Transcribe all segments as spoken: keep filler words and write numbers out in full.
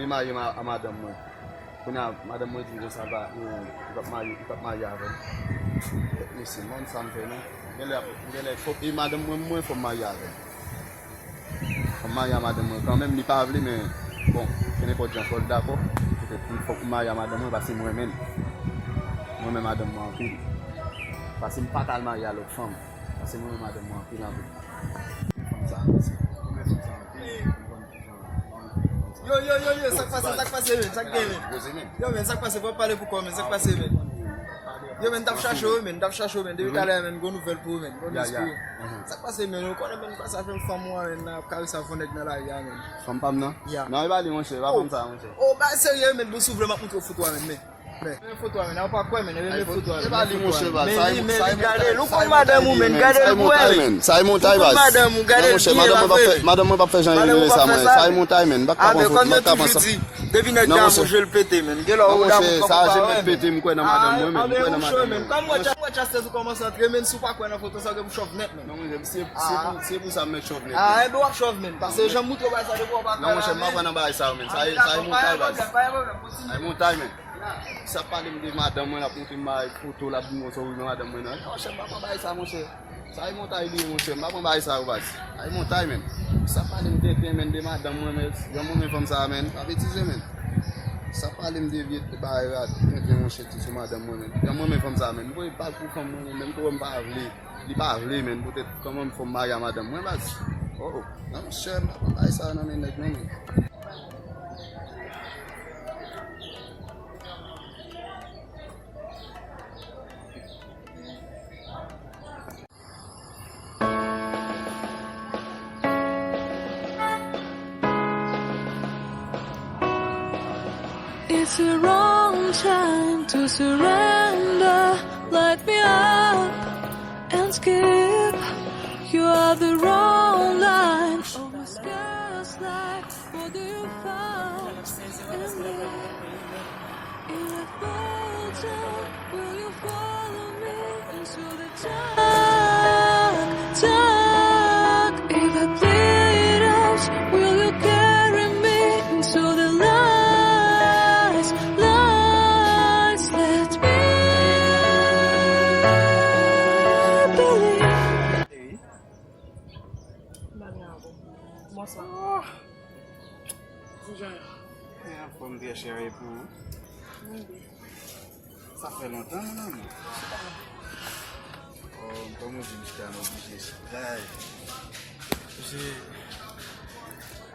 Li marye ma- a madanm mwen. Kounye a, madanm mwen di m konsa, l pa, li p ap marye, li p ap marye avè m. Mesye, m konn sa m fè, non. Genlè, genlè, fò, e madanm mwen, mwen, fò m marye avè l. Fò m marye a madanm mwen kanmenm, li pa vle, men, bon, kenenpòt jan, fò l dakò. Petèt, fòk m marye a madanm mwen, paske m renmen l. M renmen madanm mwen anpil. Paske m pa t al marye a lòt fanm. Paske m renmen madanm mwen anpil, anpil. Fanm sa, mesye. Yo, yo, yo, yo, sa k pase, sa k pase, men, sa k gen, men? Yo, men, sa k pase, fò w pale pou kò w, men, sa k pase, men? Yo, men, n t ap chache w, men, n t ap chache w, men, depi talè, men, gon nouvèl pou ou, men, gon news pou ou. Sa k pase, men, ou konnen, men, pase avèk fanm ou an, men, n ap karese avèk yon nèg nan lari a, men. Fanm pa m nan? Ya. Non, e pa li, monchè, e pa fanm sa, monchè. Oh, ba serye, men, bon, si w vle, m ap montre w foto a, men, men. Men foto a, men, ou pa kwè, men, men foto a, men, men foto a, men. Men li, men li, gade l, ou konn madanm ou, men, gade l pou wè, men. Sa e montay, baz. Ou konn madanm ou, gade l byen, l ap fè, men. Madanm mwen p ap fè jan li rele sa, mwen. Sa e montay, men. M pa ka pran foto, m pa ka pran sa. Depi nèg damou, je l pete, men. Gen lè ou damou, kòm ou pa wè, men. Pete, m kwè nan madanm mwen, men. M kwè nan madanm mwen. Kòm ou wè chastèz ou kòmanse antre, men, si w pa kwè nan foto sa, ou gen pou chòv nèt, men. Non, men, se, se pou, se pou sa m mèt chòv nèt, men. Ah, enben w ap chòv, men. Paske jan m moutre w bagay sa, depi w pa kwè la, men. Non, monchè, m pa kwè nan bagay sa yo, men. Sa e, sa e montay, baz. Sa e montay, men. Sa pale m de madanm mwen, l ap montre m bagay foto, l ap di m konsa, wi, men madanm mwen nan. Monchè, m pa pran bagay sa, monchè. Sa e montay li ye, monchè. M pa pran bagay sa yo, baz. Sa e montay, men. Sa pale m tenten, men, de madanm mwen, men. Jan mwen, men fanm sa, men. Pa betize, men. Sa pale m de vye bagay la, tenten, monchè, ti sou madanm mwen, men. Jan mwen, men fanm sa, men. M voye bag pou fanm mwen, men. M tou wè m pa vle. Li pa vle, men. Poutèt, kòman m fò m marye a madanm mwen, baz? Oh, oh. Non, monchè, m pa pran bagay sa yo nan men nèg, non, men. It's the wrong time to surrender. Light me up and skip. You are the wrong line. Almost just like what do you find in me? If I fall down, will you follow me into the dark, dark? If I bleed out, will you carry me into the light, light? Let me believe. Bonswa. Kijan w ye? Mwen anfòm, trè cheri, e pou ou? Mwen byen. Sa fè lontan, mon amour. Oh, m kòm ou di m chita, m oblije chita. Paske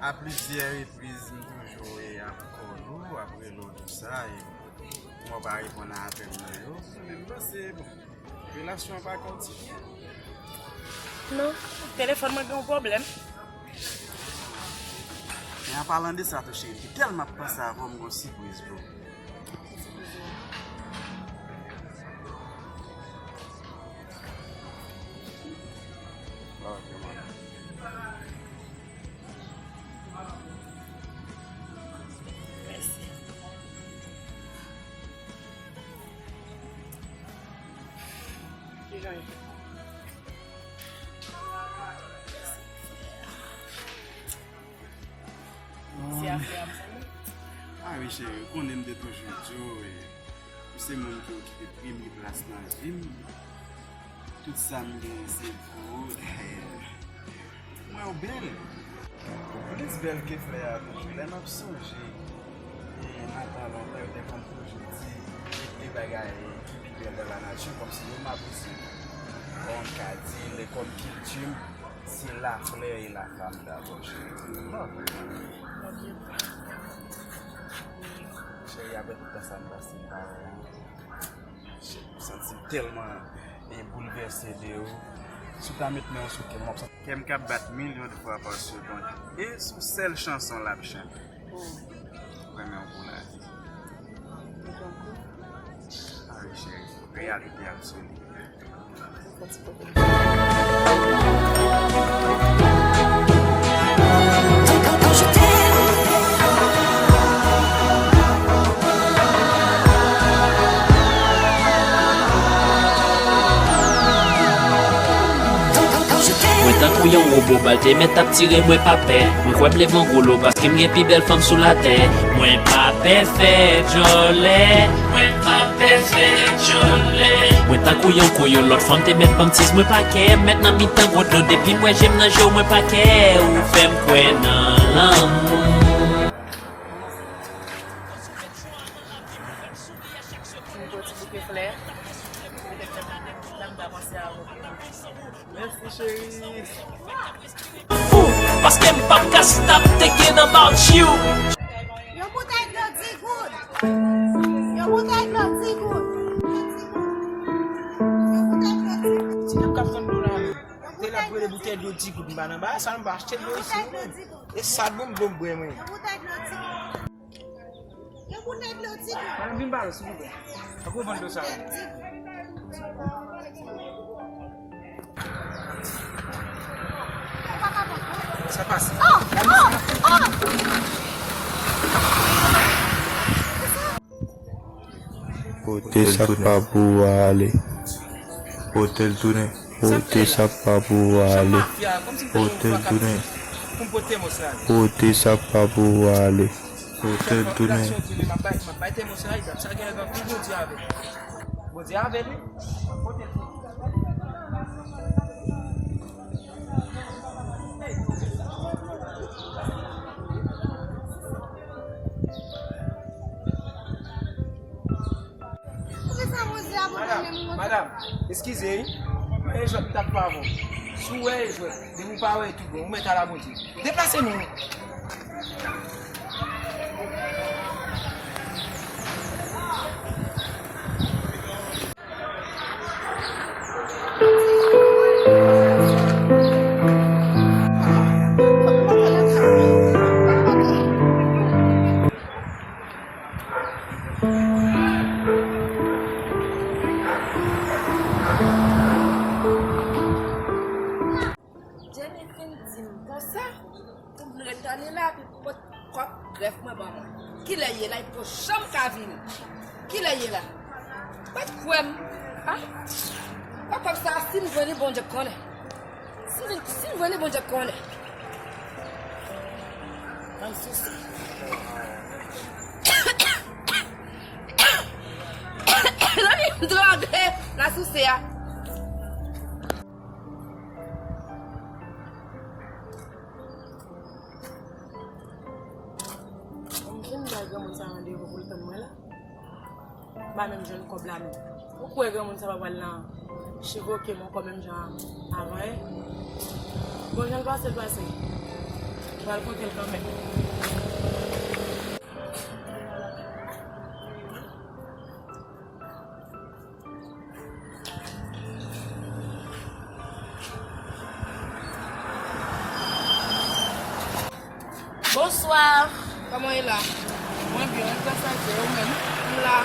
a plizyè repriz, m toujou e ap call ou, ap rele w, tou sa, e mwen pa reponn a apèl mwen yo. Men m panse, bon, relasyon an pa kontinye. Non, telefòn mwen gen yon pwoblèm. Men an palan de sa tou, cheri, depi tèlman ap panse avè w, m gon sipriz pou ou. Ok, man. Mèsi. Kijan w ye? Se afè a m sa, wi. Ah wi, cheri, ou konnen m te toujou di w, e, ou se moun ki okipe premye plas nan vi m. Tout sa m genyen se pou ou, dayè. Mwen, ou bèl. Ou plis bèl ke flè a toujou. Lè m ap sonje, e, nan tan lontan, yo te konn toujou di, e, de bagay ki pi bèl dans la nature, kòmsi yo m apresye. Kòm m ka di, le, kòm kilti m, se la fleur et la femme d'abord, cheri. Love. Cheri, apre tout tan sa m pase, m pa wè w. Shit, m santi m tèlman, e, boulvèse de ou. Si w ta met men w sou kè m, w ap santi kè m k ap bat milyon de fwa pa segonn. E sou sèl chanson l ap chante. Renmen w pou lavi. Ah wi, cheri. Reyalite absoli. Mwen Tankou yon wobo bal te mèt ap tire, mwen pa pè. Mwen kwè m leve yon gwo lo paske m gen pi bèl fanm sou latè. Mwen pa pè fè djòlè. Mwen pa pè fè djòlè. Mwen tankou yon kou, yon lòt fanm te mèt ban m tiz, mwen pa kè. M mèt nan mitan gwo dlo, depi m wè je m nan je w, mwen pa kè. Ou fè m kwè nan lanmou. Yon ti bouke flè. Petèt lè m ta panse a ou. Mèsi, cheri. Fou, paske m p ap ka stop thinking about you. Yon boutèy dlo dis goud. Yon boutèy dlo dis goud. Yon boutèy dlo dis goud. Ti nèg k ap vann dlo la, te la pou rele boutèy dlo dis goud, m pa nan bagay sa, m pa achte dlo isi, mwen. E sa bon, m bon, m bwè, mwen. Yon boutèy dlo dis goud. Yon boutèy dlo dis goud. Madanm, vin ba nou, silvouplè. Tankou vann dlo sa. Sa pase. Oh, oh, oh. Pote sa k pa pou ou a ale. Pote l tounen. Pote sa k pa pou ou a ale. Pote l tounen. Pote sa k pa pou ou a ale. Pote l tounen. Madanm, madanm, eskize wi. Mwen e jwèt m t ap pale avè w. Si w wè e jwèt, depi w pa wè tou bon, ou mèt al a Bondye. Deplase nou. Jenny fin di m konsa pou m ret tande la, pou m pot kòb grèf mwen ban mwen. Kilè ye la, li poko janm ka vini. Kilè ye la? Mwen kwè m. Ah? Mwen kwè m sa, si m jwenn li, Bondye konnen. Si m, si m jwenn li, Bondye konnen. Ban m souse. Zanmi m dwòge la souse a. M fin bay granmoun sa randevou pou l tann mwen la. M pa menm jwenn kòb la menm. Ou kwè granmoun sa pa pral nan chivoke m ankò menm jan avan, en? Bon, jan l pase, l pase. M pral konte l kanmenm. Bonswa. Kòman w ye la? Mwen byen, mwen trè satisfè, ou menm? M la.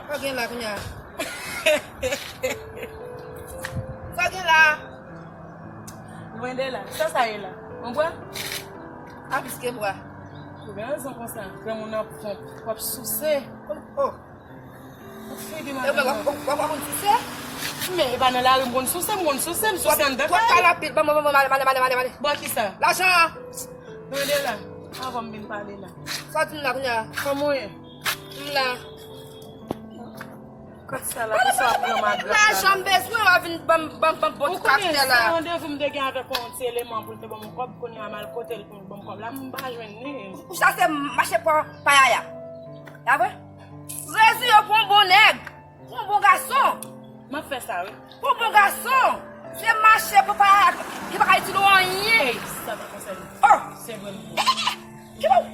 Sa w gen la kounye a? Sa w gen la? Lwen de la. Sa sa ye la? Yon bwa? A plis ke bwa. Ou gen rezon konsa. Granmoun nan ponp. W ap souse. Oh, oh. Figi madanm nan. W ap konn souse? Men, e pa nan lari m konn souse, m konn souse, m souse anndan kay. W ap pale anpil. Ban mwen, ban mwen, ale, ale, ale, ale. Bò kisa? Lajan an. Tande la. Avan m vin pale la. Sa w di m la kounye a? Kòman w ye? M la. Kot sa la, pou sa w ap pran magrèt la? Lajan m bezwen, w ap vin ban m, ban m, ban m bon ti kaktè la. Ou konnen se randevou m te gen avèk yon ti eleman pou l te ban m kòb, kounye a m al kote l pou l ban m kòb la, m pa jwenn li. Ou chase mache pa, pa yaya. A vre? Rezi yo pou yon bon nèg, pou yon bon gason. M ap fè sa, wi. Pou yon bon gason, se mache pou pa, ki pa ka itil ou anyen. Ey, sa pa konsène m. Oh! Se vre m dwe w. Eh, eh, eh, ki bon?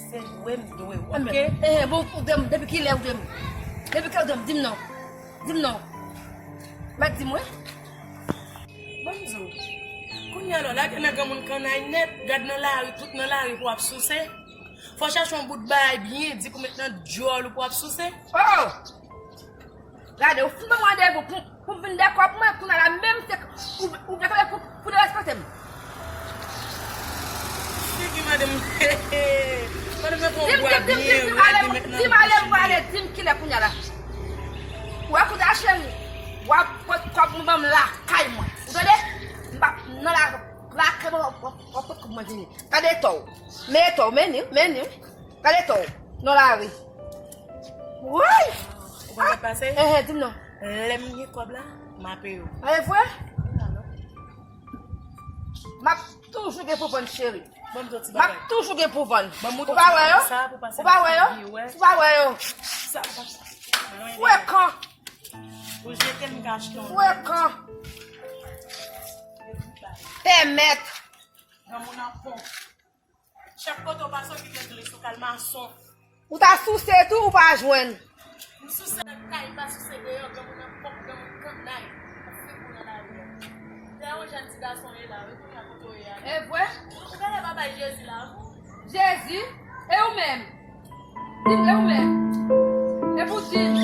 Se vre m dwe w, oke? Eh, eh, bon, ou dwe m, depi kilè ou dwe m? Depi kilè ou dwe m? Di m non. Di m non. Mèt di m wi. Ban m di w. Kounye a la, w lage nan granmoun kannay nèt, gad nan lari, tout nan lari pou w ap souse. Fò w chache yon bout bagay byen di pou w met nan dyòl ou pou w ap souse. Oh! Gade, ou fin ban m randevou pou, pou m vin dèkò pou mwen, kounye a la menm se ou, ou vle fè pou, pou derespekte m. Figi madanm, madanm nan pran bwa byen rèd li met nan bouch li. Di m ale, m prale, di m kilè kounye a la. Ou wè kounye a cheri, w ap pot kòb mwen ban m lakay mwen. W ap, w ap pot kòb mwen vini. Gade to w. Men to w, men li, men li. Gade to w. Nan lari. Woy! Ou konn sa k pase? Enhen, di m non. Lè m gen kòb la, m a peye w. A, e vre? M ap toujou gen pou vann, cheri. Ban m di w ti bagay. M ap toujou gen pou vann. Ban m montre w ti bagay sa pou pase nan figi w, wè. Ou pa wè yo? Ou pa wè yo? Sa, sa, sa. Frekan. Ou jete m ka achte yon lòt. Frekan. Pèmèt. Granmoun an pon. Chak kote w pase, w kite dlo sou kal mason. Ou ta souse tou, ou pa jwenn. M souse nan kay, m pa souse deyò, granmoun nan pòp, granmoun kannay. Ou fè kou nan lari a. Dèyè yon jèn ti gason ye la, wi, kounye a kote w ye a. E vre? Ou genlè pa bay Jezi lavi w. Jezi? E ou menm? Di m, e ou menm? E pou di m.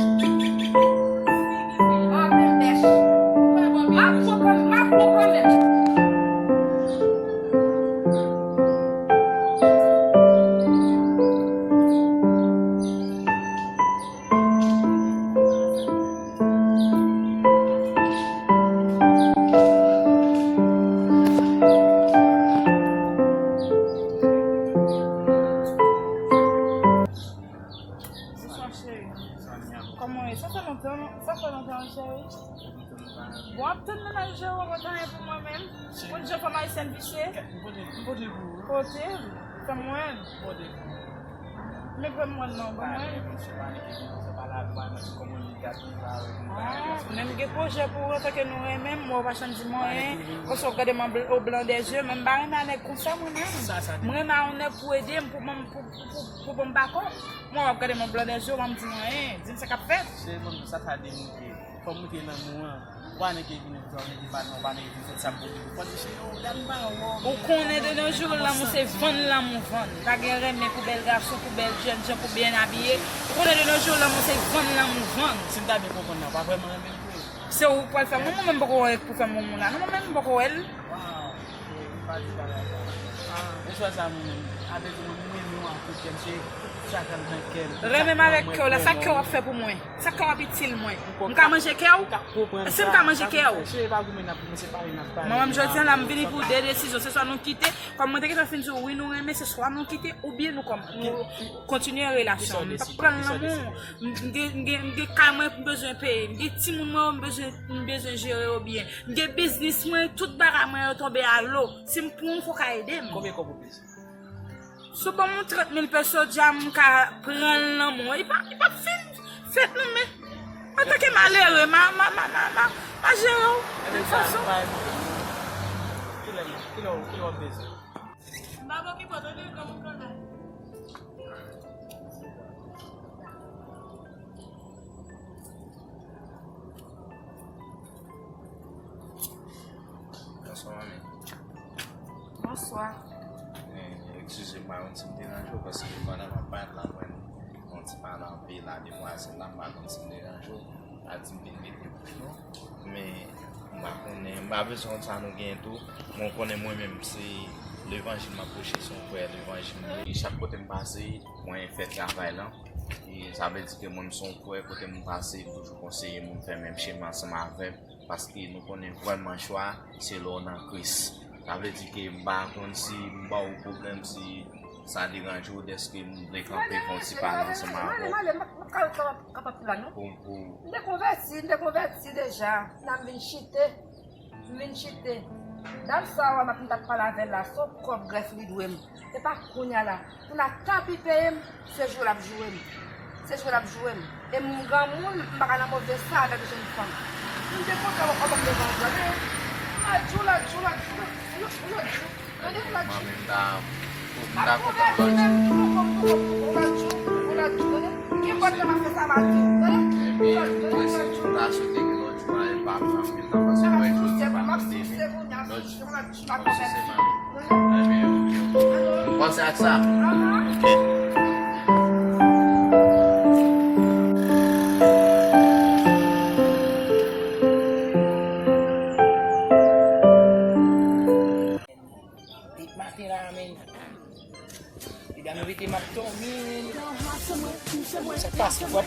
Ah, men bèch. M ap pran kanmenm, m ap pran kanmenm. Bonswa, cheri. Kòman w ye? Sa fè lontan, sa fè lontan, cheri. Bon, w ap tann mennaj Jero, w ap tann pou mwen menm. Moun jan fanm ayisyèn visye. M pote, m pote pou ou. Pote, fè mwen. M pote pou ou. Men fè mwen non, fè mwen. Men m gen pwojè pou ou, antanke nou renmen m, mwen w pa janm di m anyen. Konsa w ap gade m an bl-, o blan dè zye, men m pa renmen a nèg konsa mwen menm. M renmen a yon nèg pou ede m, pou ban m, pou, pou, pou, pou ban m bakòp. Mwen w ap gade m an blan dè zye, w pa m di m anyen. Di m sa k ap fèt. Se mwen sa, sa demoute. Fò m moute lanmou an. Ou pa nèg ki vin di w nèg ki pa nan, ou pa nèg ki vin fè sa pou li. Ou pa di se yo, gad m pa wè w. Ou konnen de nos jours lanmou se vann lanmou vann. Pa gen renmen pou bèl gason, pou bèl jèn jan, pou byen abiye. Ou konnen de nos jours lanmou se vann lanmou vann. Si m ta byen konprann nan, ou pa vrèman renmen m vre. Se ou k pral fè m, mwen menm m poko wè pou fè m moun la. Non, mwen menm m poko wè l. Waw, m pa di bagay sa. Men chwa sa mwen menm, avèk ou mwen, mwen renmen w ak tout kè m, se chak an nan kè m. Renmen m avèk kè w la, sa kè w ap fè pou mwen? Sa kè w ap itil mwen? M ka manje kè w? Si m ka manje kè w? Mwen menm jodi a la, m vini pou de desizyon. Se swa nou kite, kòm mwen te gentan fin di w, wi, nou renmen, se swa nou kite, oubyen nou kòm-, nou kontinye relasyon. M p ap pran lanmou. M gen, m gen, m gen kay mwen m bezwen peye. M gen timoun mwen yo m bezwen, m bezwen jere yo byen. M gen biznis mwen, tout bagay mwen yo tonbe a lo. Si m pran w, fò w ka ede m. Konbyen kòb ou bezwen? Si w ban m yon trant mil peso, dja m ka pran l nan men w. Li p ap, li p ap fin fèt non, men antanke malere, m a, m a, m a, m a, m a, m a jere w yon fason. Kilè, kilè, kilè w ap bezwen? M p ap okipe w tande, granmoun kannay. Bonswa, manmi. Bonswa. Eh, eskize m, pa konn si m deranje w, paske pandan m ap parèt la, mwen, yon ti pale anpil a demwazèl la, m pa konn si m deranje w. Pa di m vin mete bouch non. Men, m pa konnen, m pa bezwen konn sa nou genyen tou. Men w konnen mwen menm, se levanjil m ap preche, se yon frè levanjil m ye. E chak kote m pase, mwen fè travay lan. E sa vle di ke mwen, m se yon frè, kote m pase, m toujou konseye moun fè menm chemen ansanm avè m. Paske nou konnen vrèman chwa, se lè w nan Kris. Sa vle di ke m pa konn si m ba w pwoblèm, si sa deranje w, dèske m vle kanpe fè yon ti pale ansanm avè w. Pou, pou, m te konvèti, m te konvèti deja. La m vin chite. M vin chite. Dam sa a, w a m ap, m t ap pale avè l la, se yon kòb grèf li dwe m. E pa kounye a la. Pou n a tanpi peye m, se jwe l ap jwe m. Se jwe l ap jwe m. E m granmoun, m pa ka nan move sa avèk jenn fanm. M te kontan wè w ap devan w, tande. Ou la di w, ou la di w, ou la di w, ou la di w, ou la di w. Manmi, m ta, m ta kontan lòt jou. Ou la di w, ou la di w, tande. Kenpòt lè m ap fè sa, m a di w, tande. Ou la di w, ou la di w. Ebyen, mwen se, m ta swete ke lòt jou la, e pa pran anpil tan, paske mwen jodi m pa kote, men lòt jou. Panse ak sa. Ok. Depi maten la, men. Medam yo mete m ap dòmi. Sa k pase? W ap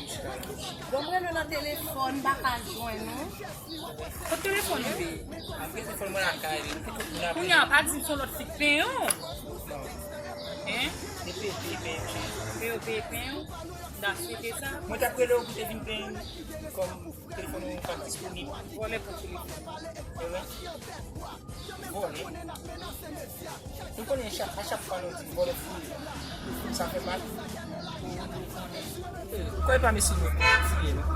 di m chita la. Bon, mwen rele w nan telefòn, m pa ka jwenn ou. Kot telefòn ou ye? Apre telefòn mwen lakay li. Kounye a, pa di m se yon lòt fi k penyen w. Hein? Se Pepe ki penyen m, cheri. Pepe ki penyen w? Da swete sa. Mwen t ap rele w pou te vin penyen m kòm telefòn ou pa disponib. Vòlè pran telefòn. E vre? Vòlè. Nou konnen chak, a chak fwa nou di vòlè fouye, sa fè mal. Ou kwè e pa mesye nou fouye nou?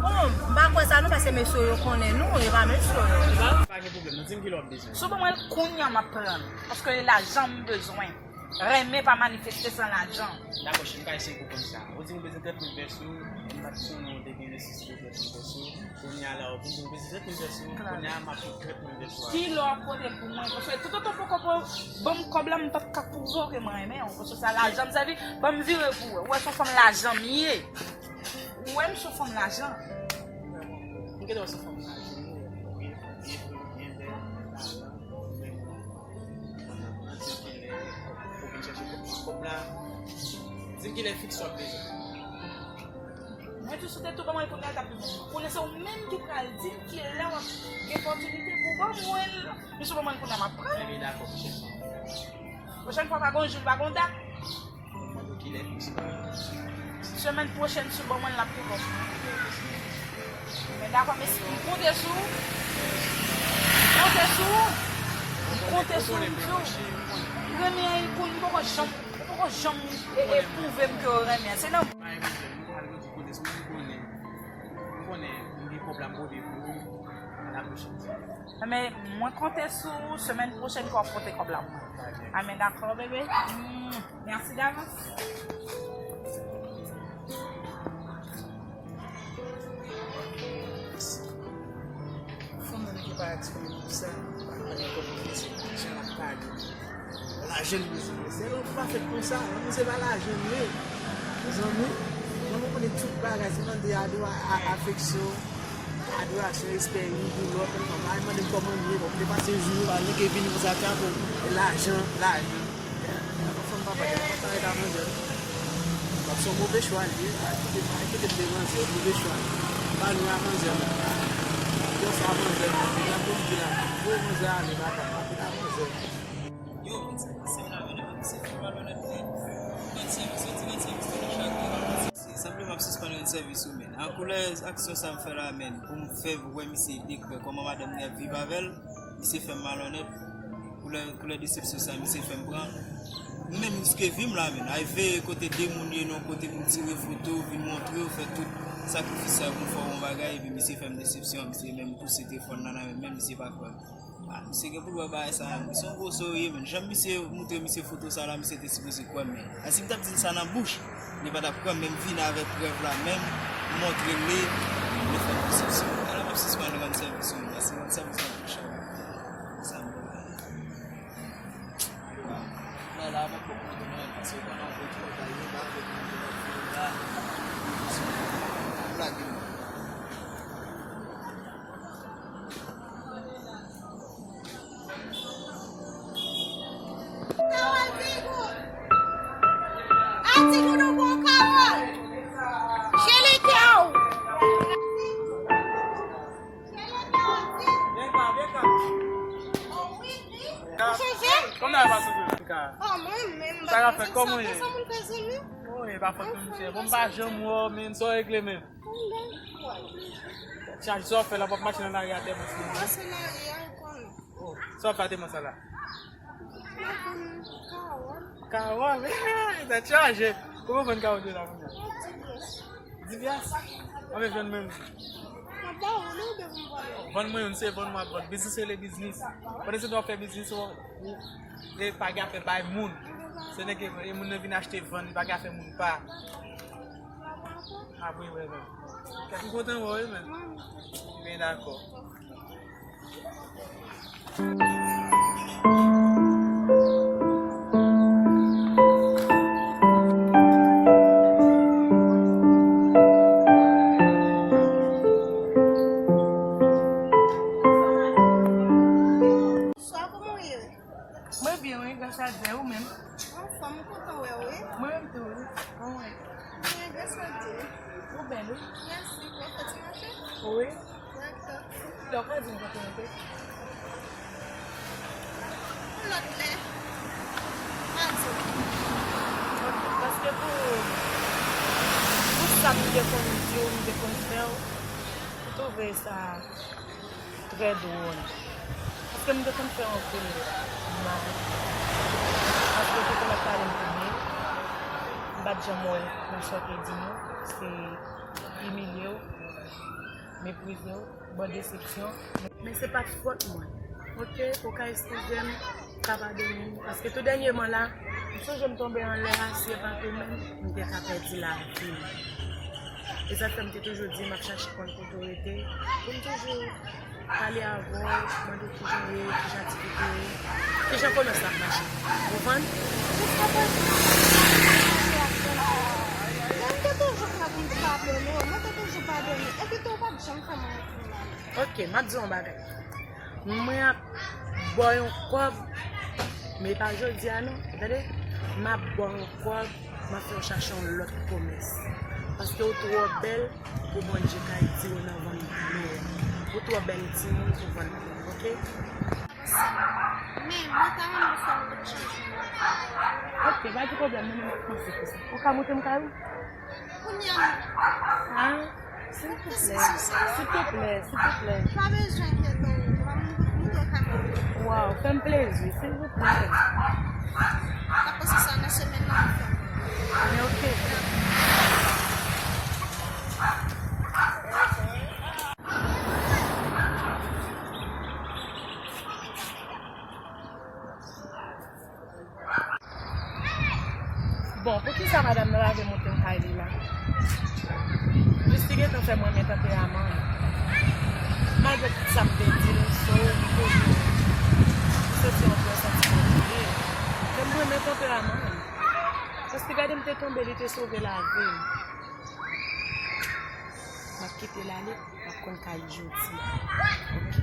Bon, m pa kwè sa non, paske mesye yo konnen nou, e pa mesye yo. Pa gen pwoblèm, nou di m ki lè w ap bezwen. Si w ban mwen l kounye a, m ap pran l. Paske e lajan m bezwen. Renmen pa manifeste san lajan. Dakò, cheri, m ka eseye konprann sa. Ou di m ou bezwen trant mil peso, m pa t konnen ou te gen nesesite trant mil peso. Kounye a la, ou vin di m ou bezwen trant mil peso, kounye a m ap pran trant mil peso a. Ki lè w ap pote l pou mwen? Paske toutotan w poko ban m kòb la, m p ap ka pwouve w ke mwen renmen w. Paske sa lajan m sèvi, ban m vire pou ou. Ou wè se yon fanm lajan m ye. Ou wè m se yon fanm lajan. M gentan wè se yon fanm lajan m ye. Byen, byen, byen, byen, byen, lajan. Di m kilè ou vin chèche kòb la, kòb la. Di m kilè fiks w ap bezwen. Mwen tou sou tèt ou, ban mwen l kounye a, l t ap pi bon. Kounye a se ou menm ki pral di m kilè w ap gen opòtinite pou w ban mwen l. Misye ban mwen l kounye a, m ap pran l. Ebyen, dakò, pwochèn fwa. Pwochèn fwa, pa gon jou, pa gon dat. Mwen mande w kilè fiks ou ap bezwen. Semèn pwochèn, si w ban mwen l, l ap pi bon. Men dakò, men si m konte sou ou. M konte sou ou. M konte sou ou, m di w. M renmen an, Igoun, m poko janm, ou poko janm e, e pwouve m ke w renmen an. Se nan. M konnen, m konnen, m gen kòb la, m pote pou ou. A la pwochèn. Men mwen konte sou ou, semèn pwochèn ke w ap pote kòb la pou mwen. A, men dakò, bebe. Mm. Mèsi davans. Fanm nan ki pa disponib pou sa, pa konnen kòman fè se jan l ap pale. Lajan l bezwen. Se lanmou pa fèt konsa, lanmou se pa lajan l ye. Mezanmi, lanmou konnen tout bagay, se mande ado a, a, afeksyon. Adorasyon, respè youn pou lòt, fanm la, al mande m kòman m ye, bon, m te pase jou, pa gen ke vini konsa, tcha, bon, e lajan, lajan. Fanm pa bay, fanm pa ret a manzè. Donk, se yon move chwa li ye, al kite, al kite m de manzè, move chwa. Pa lwen a manzè, non. Yon sa manzè, non. Deja pou m di la, voye manzè ale, papa, pa vin a manzè. Yo, se la menm, se fè malonèt, men. Rann sèvis, yo di rann sèvis, tou nan chak de. Sanble m ap sispann rann sèvis ou, men. An koulè aksyon sa m fè la, men, pou m fè wè misye eklè kòman madanm li ap viv avè l, misye fè m malonèt. Koulè, koulè desepsyon sa, misye fè m pran. Menm riske vi m la, men. Al veye kote de moun ye, non, kote pou m tire foto, vin montre w, fè tout sakrifis sa pou m fè w yon bagay, epi misye fè m desepsyon, misye menm pouse telefòn nan nan men m, men misye pa kwè m. Ah, misye gen pou l wè bagay sa, men. Misye yon gwo sorye, men. Jan misye moutre misye foto sa la, misye te sipoze kwè m, men. Ah, si m t ap di l sa nan bouch, li pa t ap kwè m, men m vin avèk prèv la, menm m montre l li, li fè m desepsyon. Alò, m ap sispann rann sèvis ou, mèsi, rann sèvis nan tou chay. Sa m wè. Lè la, m ap pran moun nan, paske pandan w konn travay, li pa avèk moun ki nan fil la. Lage m. Kawòl Tigou! A Tigou nou bon Kawòl! Chili Cow! Vyen ka, vyen ka. Ou chanje? Kòman w ap pase? Kòman w ap pase? Sa ka fèt, kòman w ye? Ou ye, pa fòt mwen, monchè. Bon, m pa janm wè w, men sa w regle menm. Chaje sa w fè la, w ap mache nan lari a tèt mwen. Mwen se lari a, ou konnen. Oh, sa w ap fè a tèt mwen sa la? Mwen konn kawòl. Kawòl? Tèt chaje. Ou konn vann kawòl yo la kounye a? Di pyès. Di pyès? Anben, vann mwen youn. Mwen ba ou, non, de pou m vann ou. Vann mwen youn, se vann mwen ap vann. Biznis rele biznis. Pandan se tan w ap fè biznis ou, ou, e pa gen afè bay moun. Se nèg e moun nan vin achte vann, li pa gen afè moun pa. Apre wè menm. M kontan wè w wi menm. Men dakò. Bonswa, kòman w ye? Mwen byen wi, gras a Dye, ou menm? Anfòm, m kontan wè w wi. Mwen menm tou wi. Kòman w ye? Byen, gras a Dye. Ou bèl wi. Mèsi. W ap fè ti mache? Wi. Dakò. Donk, w a di m kote w te? Yon lòt lè. M a di w. Ok, paske pou, pou sa m te konn di w, m te konn fè w, m twouve sa trè dwòl. Paske m te konn fè anpil mal. Paske w te konn ap pale m pi byen. M pa t janm wè nan sa w te di nou. Se imilye w, meprize w, ban w desepsyon. Men se pa t fòt mwen. Ok? Ou ka eskize m, ou ka padone m. Paske tou dènyèman la, m sonje m tonbe anlè asye pa tou menm, m te ka pèdi lavi m. E sa fè m te toujou di m ap chache konn kote w rete, pou m toujou pale avè w, mande w kijan w ye, kijan aktivite yo ye, kijan komès la ap mache. Ou konprann? Jiskaprezan, mwen te toujou prè pou m padone w, mwen te toujou padone, epi tou w pa t janm fè mwen anyen pou mal. Ok, m ap di w yon bagay. Mwen ap ba w yon kòb, men e pa jodi a non, tande? M ap ba w yon kòb, m ap fè w chache yon lòt komès. Paske w twò bèl pou Bondye kay di w nan vann dlo a. Ou twò bèl timoun pou vann dlo, ok? Men, mwen ta renmen fè yon lòt chanjman. Ok, pa gen pwoblèm, mwen menm m ap panse pou sa. Ou ka moute m kay ou? Kounye a. Ah, silvouplè. Silvouplè, silvouplè. Pa bezwen enkyete w, m ap moute w kay mwen. Waw, fè m plezi, silvouplè. M ap panse sa nan semèn nan, m fè. Men ok. Bon, poukisa madanm nan pa vle monte m kay li la? Jis li gentan fè m renmen tanperaman l. Malgre tout sa m te di l, so, li toujou, li soti yon bò santiman touye. Men m renmen tanperaman l. Paske gade m te tonbe, li te sove lavi m. M ap kite l ale, m ap konn kay jodi a. Ok.